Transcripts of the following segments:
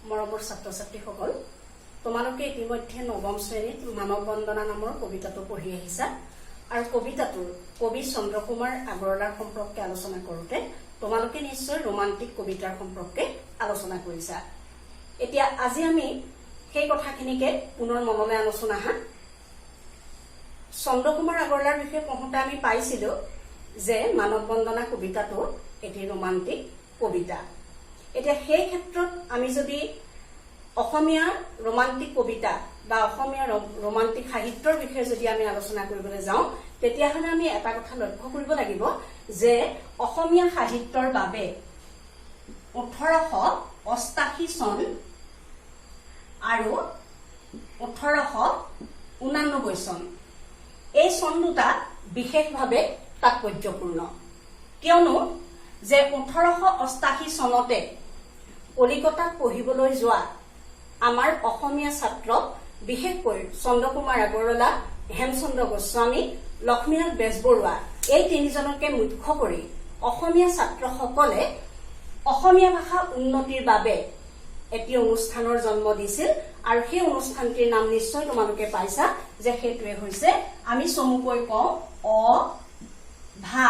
মৰমৰ ছাত্ৰ ছাত্ৰীসকল, তোমালোকে ইতিমধ্যে নৱম শ্ৰেণীত মানৱ বন্দনা নামৰ কবিতাটো পঢ়ি আহিছা আৰু কবিতাটোৰ কবি চন্দ্ৰকুমাৰ আগৰৱালাৰ সম্পৰ্কে আলোচনা কৰোঁতে তোমালোকে নিশ্চয় ৰোমান্টিক কবিতাৰ সম্পৰ্কে আলোচনা কৰিছা। এতিয়া আজি আমি সেই কথাখিনিকে পুনৰ মনলৈ আলোচনা আহা। চন্দ্ৰকুমাৰ আগৰৱালাৰ বিষয়ে পঢ়োঁতে আমি পাইছিলো যে মানৱ বন্দনা কবিতাটো এটি ৰোমান্টিক কবিতা। এতিয়া সেই ক্ষেত্ৰত আমি যদি অসমীয়া ৰোমান্টিক কবিতা বা অসমীয়া ৰোমান্টিক সাহিত্যৰ বিষয়ে যদি আমি আলোচনা কৰিবলৈ যাওঁ, তেতিয়াহ'লে আমি এটা কথা লক্ষ্য কৰিব লাগিব যে অসমীয়া সাহিত্যৰ বাবে 1888 চন আৰু 1889 চন, এই চন দুটা বিশেষভাৱে তাৎপৰ্যপূৰ্ণ। কিয়নো যে 1888 চনতে কলিকতাত পঢ়িবলৈ যোৱা আমাৰ অসমীয়া ছাত্ৰ, বিশেষকৈ চন্দ্ৰকুমাৰ আগৰৱালা, হেমচন্দ্ৰ গোস্বামী, লক্ষ্মীনাথ বেজবৰুৱা, এই তিনিজনকে মুখ্য কৰি অসমীয়া ছাত্ৰসকলে অসমীয়া ভাষা উন্নতিৰ বাবে এটি অনুষ্ঠানৰ জন্ম দিছিল। আৰু সেই অনুষ্ঠানটিৰ নাম নিশ্চয় তোমালোকে পাইছা যে সেইটোৱে হৈছে, আমি চমুকৈ কওঁ, অ ভা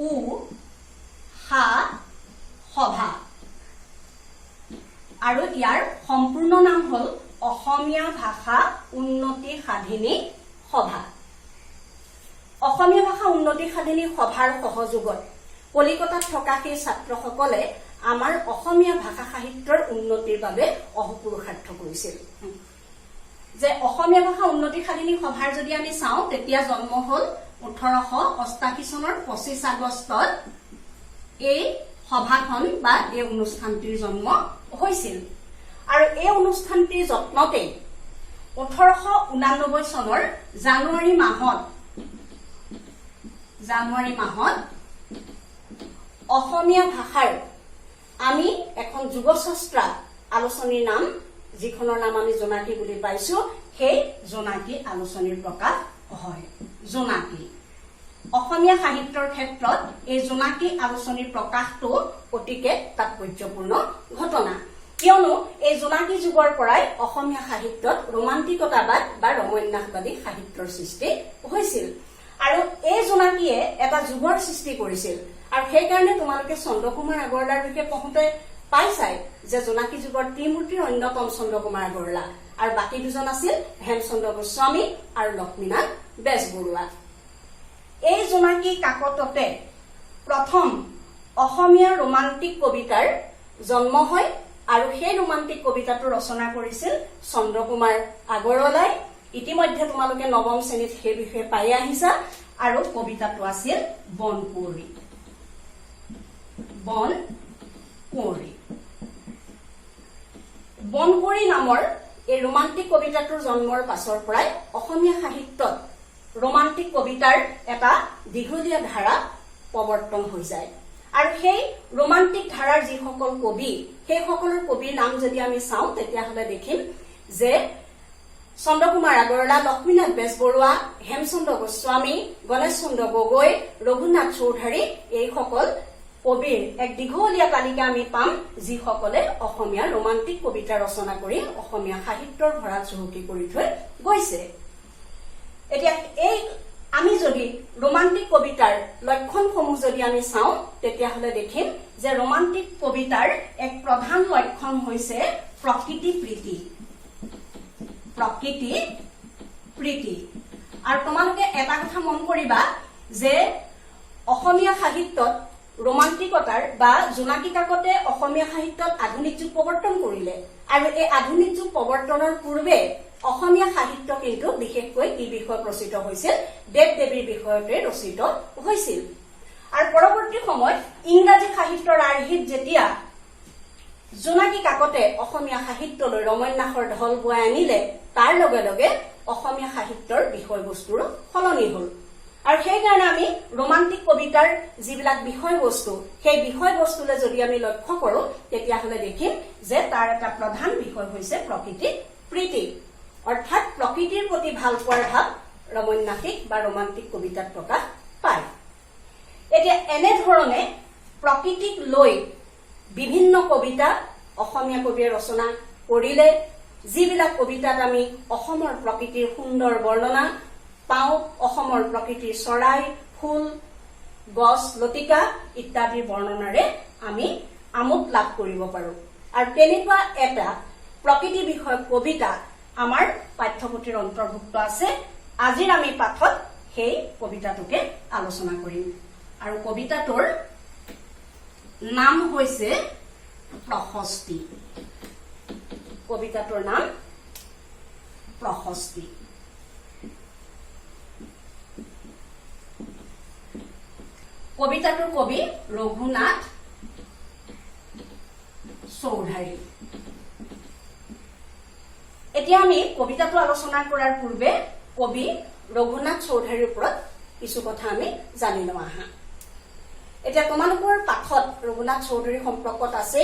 উ সা সভা। আৰু ইয়াৰ সম্পূৰ্ণ নাম হ'ল অসমীয়া ভাষা উন্নতি সাধিনী সভা। অসমীয়া ভাষা উন্নতি সাধিনী সভাৰ সহযোগত কলিকতাত থকা সেই ছাত্ৰসকলে আমাৰ অসমীয়া ভাষা সাহিত্যৰ উন্নতিৰ বাবে অহোপুৰুষাৰ্থ কৰিছিল। যে অসমীয়া ভাষা উন্নতি সাধিনী সভাৰ যদি আমি চাওঁ, তেতিয়া জন্ম হ'ল 1888 চনৰ 25 আগষ্টত এই সভাখন বা এই অনুষ্ঠানটিৰ জন্ম হৈছিল। আৰু এই অনুষ্ঠানটিৰ যত্নতেই 1889 চনৰ জানুৱাৰী মাহত অসমীয়া ভাষাৰ আমি এখন যুগস্ৰষ্টা আলোচনীৰ নাম, যিখনৰ নাম আমি জোনাকী বুলি পাইছো, সেই জোনাকী আলোচনীৰ প্ৰকাশ হয়। জোনাকী অসমীয়া সাহিত্যৰ ক্ষেত্ৰত এই জোনাকী আলোচনীৰ প্ৰকাশটো অতিকে তাৎপৰ্যপূৰ্ণ ঘটনা। কিয়নো এই জোনাকী যুগৰ পৰাই অসমীয়া সাহিত্যত ৰোমান্টিকতাবাদ বা ৰমন্যাসবাদী সাহিত্যৰ সৃষ্টি হৈছিল আৰু এই জোনাকীয়ে এটা যুগৰ সৃষ্টি কৰিছিল। আৰু সেইকাৰণে তোমালোকে চন্দ্ৰকুমাৰ আগৰৱালাৰ বিষয়ে পঢ়োঁতে পাইছাই যে জোনাকী যুগৰ ত্ৰিমূৰ্তিৰ অন্যতম চন্দ্ৰকুমাৰ আগৰৱালা আৰু বাকী দুজন আছিল হেমচন্দ্ৰ গোস্বামী আৰু লক্ষ্মীনাথ বেজবৰুৱা। এই জোনাকী কাকততে প্ৰথম অসমীয়া ৰোমান্টিক কবিতাৰ জন্ম হয় আৰু সেই ৰোমান্টিক কবিতাটো ৰচনা কৰিছিল চন্দ্ৰকুমাৰ আগৰৱালাই। ইতিমধ্যে তোমালোকে নৱম শ্ৰেণীত সেই বিষয়ে পাই আহিছা। আৰু কবিতাটো আছিল বনকুঁৱৰী। বন কুঁৱৰী। বনকুঁৱৰী নামৰ এই ৰোমান্টিক কবিতাটোৰ জন্মৰ পাছৰ পৰাই অসমীয়া সাহিত্যত ৰোমান্টিক কবিতাৰ এটা দীঘলীয়া ধাৰা প্ৰৱৰ্তন হৈ যায়। আৰু সেই ৰোমান্টিক ধাৰাৰ যিসকল কবি, সেইসকলৰ কবিৰ নাম যদি আমি চাওঁ, তেতিয়াহ'লে দেখিম যে চন্দ্ৰকুমাৰ আগৰৱালা, লক্ষ্মীনাথ বেজবৰুৱা, হেমচন্দ্ৰ গোস্বামী, গণেশ চন্দ্ৰ গগৈ, ৰঘুনাথ চৌধাৰী, এইসকল কবিৰ এক দীঘলীয়া তালিকা আমি পাম, যিসকলে অসমীয়া ৰোমান্টিক কবিতা ৰচনা কৰি অসমীয়া সাহিত্যৰ ভঁৰাল চহকী কৰি থৈ গৈছে। এতিয়া এই আমি যদি ৰোমান্টিক কবিতাৰ লক্ষণসমূহ যদি আমি চাওঁ, তেতিয়াহ'লে দেখিম যে ৰোমান্টিক কবিতাৰ এক প্ৰধান লক্ষণ হৈছে প্ৰকৃতি প্ৰীতি। প্ৰকৃতি প্ৰীতি। আৰু তোমালোকে এটা কথা মন কৰিবা যে অসমীয়া সাহিত্যত ৰোমান্টিকতাৰ বা জোনাকী কাকতে অসমীয়া সাহিত্যত আধুনিক যুগ প্ৰৱৰ্তন কৰিলে। আৰু এই আধুনিক যুগ প্ৰৱৰ্তনৰ পূৰ্বে অসমীয়া সাহিত্য কিন্তু বিশেষকৈ কি বিষয়ত ৰচিত হৈছিল? দেৱ দেৱীৰ বিষয়তে ৰচিত হৈছিল। আৰু পৰৱৰ্তী সময়ত ইংৰাজী সাহিত্যৰ আৰ্হিত যেতিয়া জোনাকী কাকতে অসমীয়া সাহিত্যলৈ ৰমন্যাসৰ ঢল বোৱাই আনিলে, তাৰ লগে লগে অসমীয়া সাহিত্যৰ বিষয়বস্তুৰো সলনি হ'ল। আৰু সেইকাৰণে আমি ৰোমান্টিক কবিতাৰ যিবিলাক বিষয়বস্তু, সেই বিষয়বস্তুলৈ যদি আমি লক্ষ্য কৰোঁ, তেতিয়াহ'লে দেখিম যে তাৰ এটা প্ৰধান বিষয় হৈছে প্ৰকৃতি প্ৰীতি। অৰ্থাৎ প্ৰকৃতিৰ প্ৰতি ভাল পোৱাৰ ভাৱ ৰমন্যাসিক বা ৰোমান্টিক কবিতাত প্ৰকাশ পায়। এতিয়া এনেধৰণে প্ৰকৃতিক লৈ বিভিন্ন কবিতা অসমীয়া কবিয়ে ৰচনা কৰিলে, যিবিলাক কবিতাত আমি অসমৰ প্ৰকৃতিৰ সুন্দৰ বৰ্ণনা পাওঁ, অসমৰ প্ৰকৃতিৰ চৰাই, ফুল, গছ, লতিকা ইত্যাদিৰ বৰ্ণনাৰে আমি আমোদ লাভ কৰিব পাৰোঁ। আৰু তেনেকুৱা এটা প্ৰকৃতি বিষয়ক কবিতা আমাৰ পাঠ্যপুথিৰ অন্তৰ্ভুক্ত আছে। আজিৰ আমি পাঠত সেই কবিতাটোকে আলোচনা কৰিম আৰু কবিতাটোৰ নাম হৈছে প্ৰশস্তি। কবিতাটোৰ নাম প্ৰশস্তি। কবিতাটোৰ কবি ৰঘুনাথ চৌধাৰী। এতিয়া আমি কবিতাটো আলোচনা কৰাৰ পূৰ্বে কবি ৰঘুনাথ চৌধাৰীৰ ওপৰত কিছু কথা আমি জানি লওঁ আহা। এতিয়া তোমালোকৰ পাঠত ৰঘুনাথ চৌধুৰী সম্পৰ্কত আছে।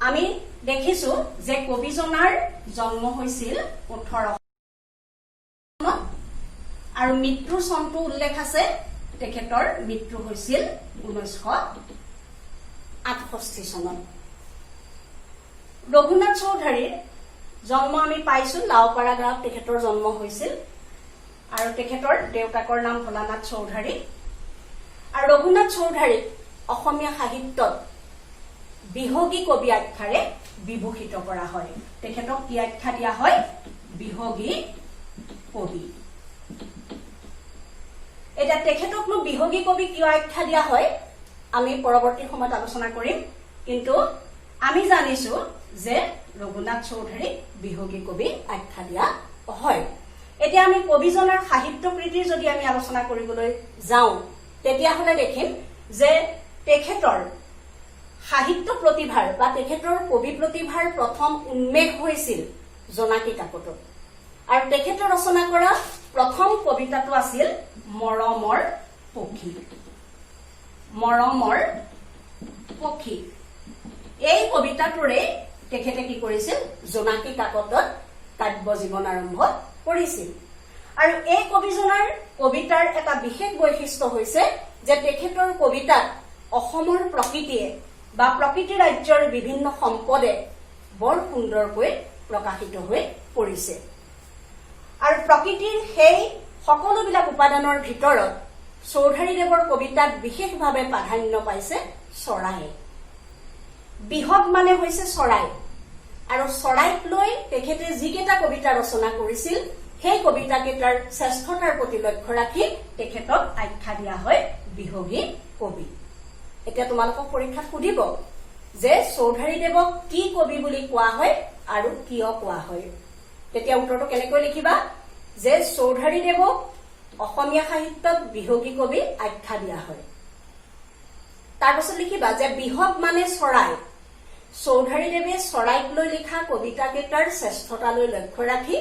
আমি দেখিছো যে কবিজনাৰ জন্ম হৈছিল 18 আৰু মৃত্যুৰ চনটো উল্লেখ আছে, তেখেতৰ মৃত্যু হৈছিল 1968 চনত। ৰঘুনাথ চৌধাৰীৰ জন্ম আমি পাইছো, লাওপাৰা গাঁৱত তেখেতৰ জন্ম হৈছিল আৰু তেখেতৰ দেউতাকৰ নাম ভোলানাথ চৌধাৰী। আৰু ৰঘুনাথ চৌধাৰীক অসমীয়া সাহিত্যত বিহগী কবি আখ্যাৰে বিভূষিত কৰা হয়। তেখেতক কি আখ্যা দিয়া হয়? বিহগী কবি। এতিয়া তেখেতকনো বিহগী কবি কিয় আখ্যা দিয়া হয়, আমি পৰৱৰ্তী সময়ত আলোচনা কৰিম। কিন্তু আমি জানিছো যে ৰঘুনাথ চৌধাৰীক বিহগী কবি আখ্যা দিয়া হয়। এতিয়া আমি কবিজনাৰ সাহিত্য কৃতিৰ যদি আমি আলোচনা কৰিবলৈ যাওঁ, তেতিয়াহ'লে দেখিম যে তেখেতৰ সাহিত্য প্ৰতিভাৰ বা তেখেতৰ কবি প্ৰতিভাৰ প্ৰথম উন্মেষ হৈছিল জোনাকী কাকতত আৰু তেখেতে ৰচনা কৰা প্ৰথম কবিতাটো আছিল মৰমৰ পক্ষী। মৰমৰ পক্ষী এই কবিতাটোৰে তেখেতে কি কৰিছিল? জোনাকী কাকতত কাব্য জীৱন আৰম্ভ কৰিছিল। আৰু এই কবিজনাৰ কবিতাৰ এটা বিশেষ বৈশিষ্ট্য হৈছে যে তেখেতৰ কবিতাত অসমৰ প্ৰকৃতিয়ে বা প্ৰকৃতি ৰাজ্যৰ বিভিন্ন সম্পদে বৰ সুন্দৰকৈ প্ৰকাশিত হৈ পৰিছে। আৰু প্ৰকৃতিৰ সেই সকলোবিলাক উপাদানৰ ভিতৰত চৌধাৰীদেৱৰ কবিতাত বিশেষভাৱে প্ৰাধান্য পাইছে চৰাই। বিহগ মানে হৈছে চৰাই আৰু চৰাইক লৈ তেখেতে যিকেইটা কবিতা ৰচনা কৰিছিল, সেই কবিতা কেইটাৰ শ্ৰেষ্ঠতাৰ প্ৰতি লক্ষ্য ৰাখি তেখেতক আখ্যা দিয়া হয় বিহগী কবি। এতিয়া তোমালোকক পৰীক্ষাত সুধিব যে চৌধাৰীদেৱক কি কবি বুলি কোৱা হয় আৰু কিয় কোৱা হয়। তেতিয়া উত্তৰটো কেনেকৈ লিখিবা? যে চৌধাৰীদেৱক অসমীয়া সাহিত্যত বিহগী কবি আখ্যা দিয়া হয়। তাৰপাছত লিখিবা যে বিহগ মানে চৰাই, চৌধাৰীদেৱে চৰাইক লৈ লিখা কবিতা কেইটাৰ শ্ৰেষ্ঠতালৈ লক্ষ্য ৰাখি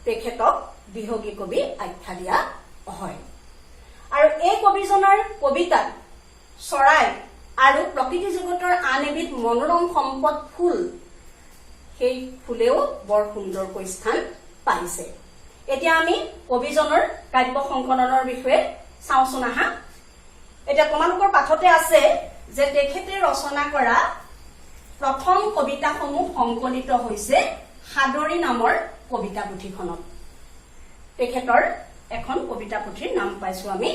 তেখেতক বিহগী কবি আখ্যা দিয়া হয়। আৰু এই কবিজনাৰ কবিতাত চৰাই আৰু প্ৰকৃতি জগতৰ আন এবিধ মনোৰম সম্পদ ফুল, সেই ফুলেও বৰ সুন্দৰকৈ স্থান পাইছে। এতিয়া আমি কবিজনৰ কাব্য সংকলনৰ বিষয়ে চাওঁচোন আহা। এতিয়া তোমালোকৰ পাঠতে আছে যে তেখেতে ৰচনা কৰা প্ৰথম কবিতাসমূহ সংকলিত হৈছে সাদৰী নামৰ কবিতা পুথিখনত। তেখেতৰ এখন কবিতা পুথিৰ নাম পাইছো আমি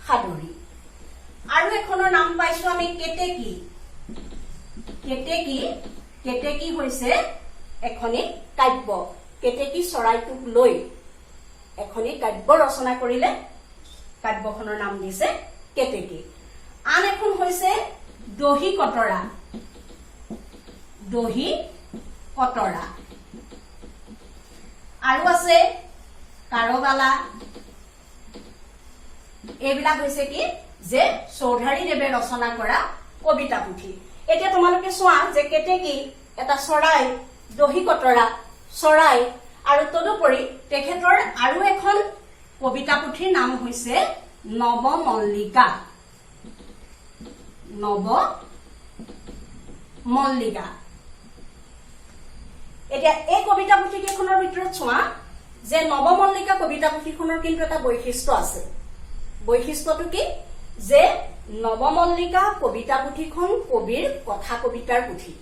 সাদৰী। আৰু এখনৰ নাম পাইছো আমি কেতেকী। কেতেকী, কেতেকী হৈছে এখনি কাব্য। কেতেকী চৰাইটোক লৈ এখনি কাব্য ৰচনা কৰিলে, কাব্যখনৰ নাম দিছে কেতেকী। আন এখন হৈছে দহি কটৰা। দহি কটৰা। আৰু আছে কাৰবালা। এইবিলাক হৈছে কি যে চৌধাৰীদেৱে ৰচনা কৰা কবিতা পুথি। এতিয়া তোমালোকে চোৱা যে কেতেকী এটা চৰাই, দহি কটৰা চৰাই আৰু তদুপৰি তেখেতৰ আৰু এখন কবিতা পুথিৰ নাম হৈছে নৱমল্লিকা। নৱ মল্লিকা। এতিয়া এই কবিতা পুথি কেইখনৰ ভিতৰত চোৱা যে নৱমল্লিকা কবিতা পুথিখনৰ কিন্তু এটা বৈশিষ্ট্য আছে। বৈশিষ্ট্যটো কি? যে নৱমল্লিকা কবিতা পুথিখন কবিৰ কথা কবিতাৰ পুথি।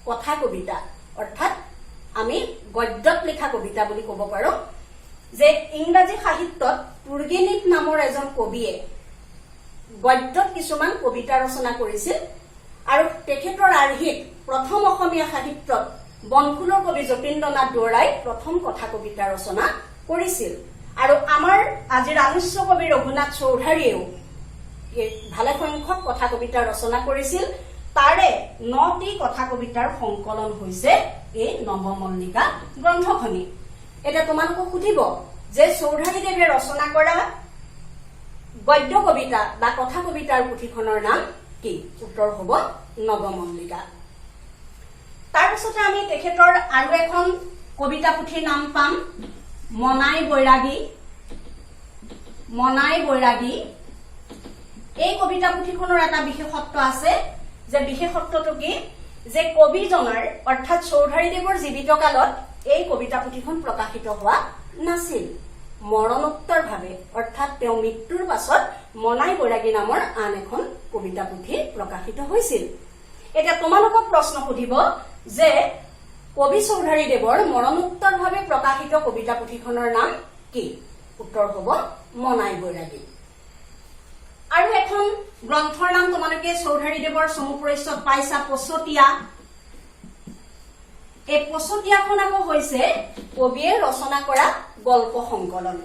কথা কবিতা, অৰ্থাৎ আমি গদ্যত লিখা কবিতা বুলি ক'ব পাৰোঁ যে ইংৰাজী সাহিত্যত তুৰ্গেনিভ নামৰ এজন কবিয়ে গদ্যত কিছুমান কবিতা ৰচনা কৰিছিল আৰু তেখেতৰ আৰ্হিত প্ৰথম অসমীয়া সাহিত্যত বনফুলৰ কবি যতীন্দ্ৰনাথ দুৱৰাই প্ৰথম কথা কবিতা ৰচনা কৰিছিল। আৰু আমাৰ আজিৰ আলোচ্য কবি ৰঘুনাথ চৌধাৰীয়েও ভালেসংখ্যক কথা কবিতা ৰচনা কৰিছিল। তাৰে নটি কথা কবিতাৰ সংকলন হৈছে এই নৱমল্লিকা গ্ৰন্থখনি। এতিয়া তোমালোকক সুধিব যে চৌধাৰীদেৱে ৰচনা কৰা গদ্য কবিতা বা কথা কবিতাৰ পুথিখনৰ নাম কি? উত্তৰ হ'ব নৱমল্লিকা। তাৰপিছতে আমি তেখেতৰ আৰু এখন কবিতা পুথিৰ নাম পাম, মনাই বৈৰাগী। মনাই বৈৰাগী এই কবিতা পুথিখনৰ এটা বিশেষত্ব আছে যে বিশেষত্বটো কি যে কবিজনাৰ, অৰ্থাৎ চৌধাৰীদেৱৰ জীৱিত কালত এই কবিতা পুথিখন প্ৰকাশিত হোৱা নাছিল। মৰণোত্তৰভাৱে, অৰ্থাৎ তেওঁ মৃত্যুৰ পাছত মনাই বৈৰাগী নামৰ আন এখন কবিতা পুথি প্ৰকাশিত হৈছিল। এতিয়া তোমালোকক প্ৰশ্ন সুধিব যে কবি চৌধাৰীদেৱৰ মৰণোত্তৰভাৱে প্ৰকাশিত কবিতা পুথিখনৰ নাম কি? উত্তৰ হ'ব মনাই বৈৰাগী। আৰু এখন গ্ৰন্থৰ নাম তোমালোকে চৌধাৰীদেৱৰ চমু পৰিচয়ত পাইছা, পচতীয়া। এই পচতীয়াখন আকৌ হৈছে কবিয়ে ৰচনা কৰা গল্প সংকলন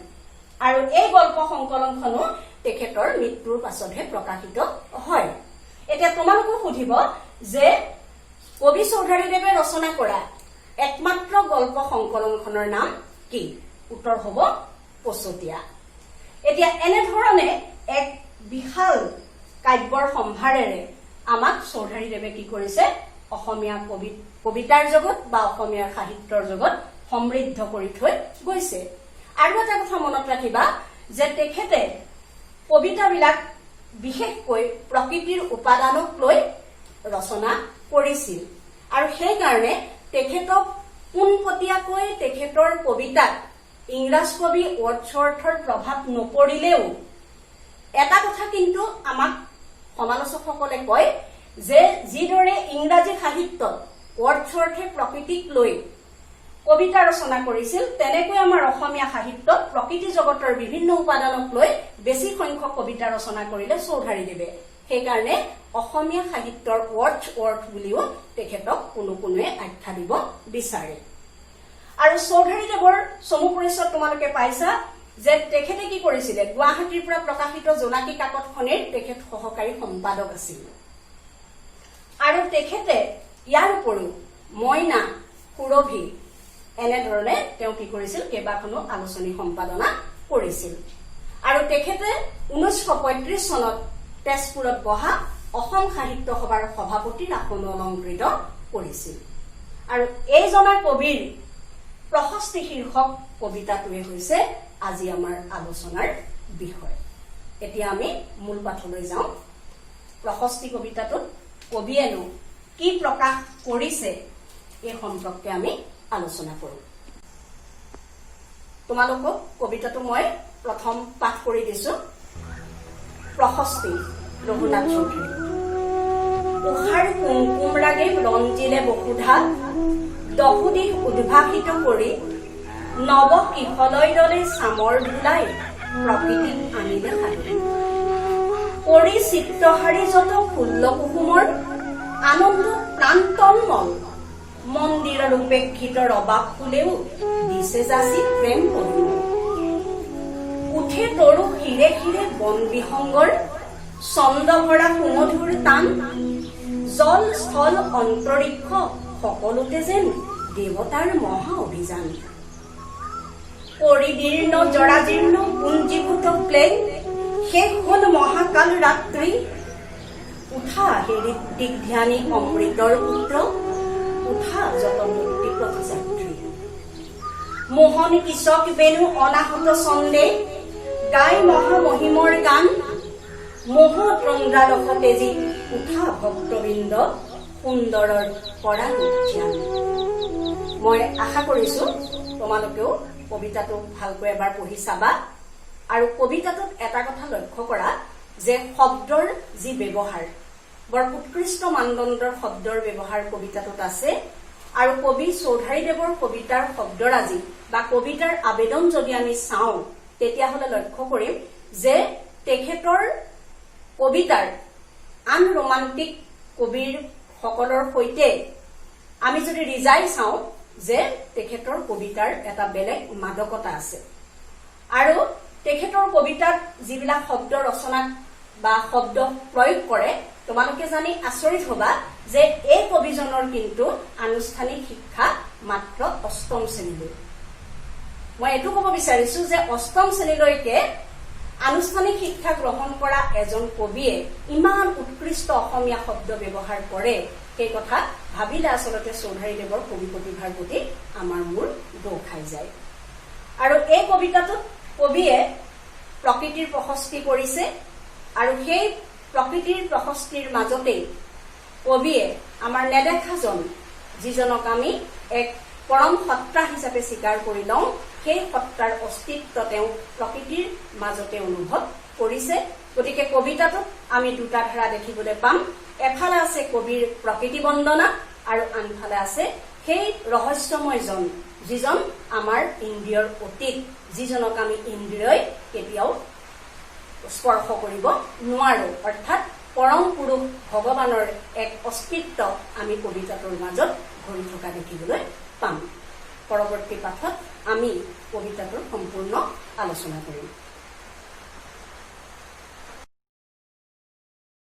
আৰু এই গল্প সংকলনখনো তেখেতৰ মৃত্যুৰ পাছতহে প্ৰকাশিত হয়। এতিয়া তোমালোকক সুধিব যে কবি চৌধাৰীদেৱে ৰচনা কৰা একমাত্ৰ গল্প সংকলনখনৰ নাম কি? উত্তৰ হ'ব পচতীয়া। এতিয়া এনেধৰণে এক বিশাল কাব্যৰ সম্ভাৰেৰে আমাক চৌধাৰীদেৱে কি কৰিছে, অসমীয়া কবিতাৰ জগত বা অসমীয়া সাহিত্যৰ জগত সমৃদ্ধ কৰি থৈ গৈছে। আৰু এটা কথা মনত ৰাখিবা যে তেখেতে কবিতাবিলাক বিশেষকৈ প্ৰকৃতিৰ উপাদানক লৈ ৰচনা কৰিছিল আৰু সেইকাৰণে তেখেতক পোনপটীয়াকৈ তেখেতৰ কবিতাত ইংৰাজ কবি ৱৰ্ডছৱৰ্থৰ প্ৰভাৱ নপৰিলেও এটা কথা কিন্তু আমাক সমালোচকসকলে কয় যে যিদৰে ইংৰাজী সাহিত্যত ৱৰ্ডছৱৰ্থে প্ৰকৃতিক লৈ কবিতা ৰচনা কৰিছিল, তেনেকৈ আমাৰ অসমীয়া সাহিত্যত প্ৰকৃতি জগতৰ বিভিন্ন উপাদানক লৈ বেছি সংখ্যক কবিতা ৰচনা কৰিলে চৌধাৰীদেৱে। সেইকাৰণে অসমীয়া সাহিত্যৰ ৱৰ্ডছ ৱৰ্থ বুলিও তেখেতক কোনো কোনোৱে আখ্যা দিব বিচাৰে। আৰু চৌধাৰীদেৱৰ চমু পৰিচয়ত তোমালোকে পাইছা যে তেখেতে কি কৰিছিলে, গুৱাহাটীৰ পৰা প্ৰকাশিত জোনাকী কাকতখনিৰ তেখেত সহকাৰী সম্পাদক আছিল। আৰু তেখেতে ইয়াৰ উপৰিও মইনা, সুৰভি এনেধৰণে তেওঁ কি কৰিছিল, কেইবাখনো আলোচনী সম্পাদনা কৰিছিল। আৰু তেখেতে 1935 চনত তেজপুৰত বহা অসম সাহিত্য সভাৰ সভাপতিৰ আসনো অলংকৃত কৰিছিল। আৰু এইজনা কবিৰ প্ৰশস্তি শীৰ্ষক কবিতাটোৱে হৈছে আজি আমাৰ আলোচনাৰ বিষয়। এতিয়া আমি মূল পাঠলৈ যাওঁ। প্ৰশস্তি কবিতাটোত কবিয়েনো কি প্ৰকাশ কৰিছে, এই সম্পৰ্কে আমি আলোচনা কৰোঁ। তোমালোকক কবিতাটো মই প্ৰথম পাঠ কৰি দিছো। প্ৰশস্তি, ৰঘুনাথ চৌধুৰী। উষাৰ কুমকুম ৰাগে ৰঞ্জিলে বসুধা, দশোদিশ উদ্ভাসিত কৰি নৱ কিশলয় দলে চামৰ ধুলাই প্ৰকৃতিক আনিলে সাদৰি। কৰি চিত্ৰহাৰী যত ফুল্ল কুসুমৰ আনন্দ প্ৰাণ তন্মল, মন্দিৰৰ উপেক্ষিত ৰবাব ফুলেও দিছে যাচি প্ৰেম পৰিমল। উঠে তৰু শিৰে শিৰে বন বিহংগৰ ছন্দ ভৰা সুমধুৰ তান, জল স্থল অন্তৰীক্ষ সকলোতে যেন দেৱতাৰ মহা অভিযান। পৰিদীৰ্ণ জৰাজীৰ্ণ পুঞ্জীভূত ক্লেশ, শেষ হল মহাকাল ৰাত্ৰি। উঠা হে ঋত্বিক ধ্যানী অমৃতৰ পুত্ৰ, উঠা যত মুক্তি পথযাত্ৰী। মোহন কীচক বেণু অনাহত ছন্দে গাই মহামহিমৰ গান, মোহ তন্দ্ৰালস তেজি উঠা ভক্তবৃন্দ, সুন্দৰৰ কৰা ধ্যান। মই আশা কৰিছো তোমালোকেও কবিতাটো ভালকৈ এবাৰ পঢ়ি চাবা। আৰু কবিতাটোত এটা কথা লক্ষ্য কৰা যে শব্দৰ যি ব্যৱহাৰ বৰ উৎকৃষ্ট মানদণ্ডৰ শব্দৰ ব্যৱহাৰ কবিতাটোত আছে। আৰু কবি চৌধাৰীদেৱৰ কবিতাৰ শব্দৰাজি বা কবিতাৰ আবেদন যদি আমি চাওঁ, তেতিয়াহ'লে লক্ষ্য কৰিম যে তেখেতৰ কবিতাৰ আন ৰোমান্টিক কবিৰ সকলৰ সৈতে আমি যদি ৰিজাই চাওঁ যে তেখেতৰ কবিতাৰ এটা বেলেগ মাদকতা আছে। আৰু তেখেতৰ কবিতাত যিবিলাক শব্দ ৰচনা বা শব্দ প্ৰয়োগ কৰে, তোমালোকে জানি আচৰিত হবা যে এই কবিজনৰ কিন্তু আনুষ্ঠানিক শিক্ষা মাত্ৰ অষ্টম শ্ৰেণীলৈ। মই এইটো ক'ব বিচাৰিছো যে অষ্টম শ্ৰেণীলৈকে আনুষ্ঠানিক শিক্ষা গ্ৰহণ কৰা এজন কবিয়ে ইমান উৎকৃষ্ট অসমীয়া শব্দ ব্যৱহাৰ কৰে, সেই কথা ভাবিলে আচলতে চৌধাৰীদেৱৰ কবি প্ৰতিভাৰ প্ৰতি আমাৰ মূৰ দোঁ খাই যায়। আৰু এই কবিতাটোত কবিয়ে প্ৰকৃতিৰ প্ৰশস্তি কৰিছে আৰু সেই প্ৰকৃতিৰ প্ৰশস্তিৰ মাজতেই কবিয়ে আমাৰ নেদেখাজন, যিজনক আমি এক পৰম সত্তা হিচাপে স্বীকাৰ কৰি লওঁ, সেই সত্তাৰ অস্তিত্ব তেওঁ প্ৰকৃতিৰ মাজতে অনুভৱ কৰিছে। গতিকে কবিতাটোত আমি দুটা ধাৰা দেখিবলৈ পাম। এফালে আছে কবিৰ প্ৰকৃতি বন্দনা আৰু আনফালে আছে সেই ৰহস্যময়জন, যিজন আমাৰ ইন্দ্ৰিয়ৰ অতীত, যিজনক আমি ইন্দ্ৰিয়ই কেতিয়াও স্পৰ্শ কৰিব নোৱাৰো, অৰ্থাৎ পৰম পুৰুষ ভগৱানৰ এক অস্তিত্ব আমি কবিতাটোৰ মাজত ভৰি থকা দেখিবলৈ পাম। পৰৱৰ্তী পাঠত আমি কবিতাটোৰ সম্পূৰ্ণ আলোচনা কৰিম।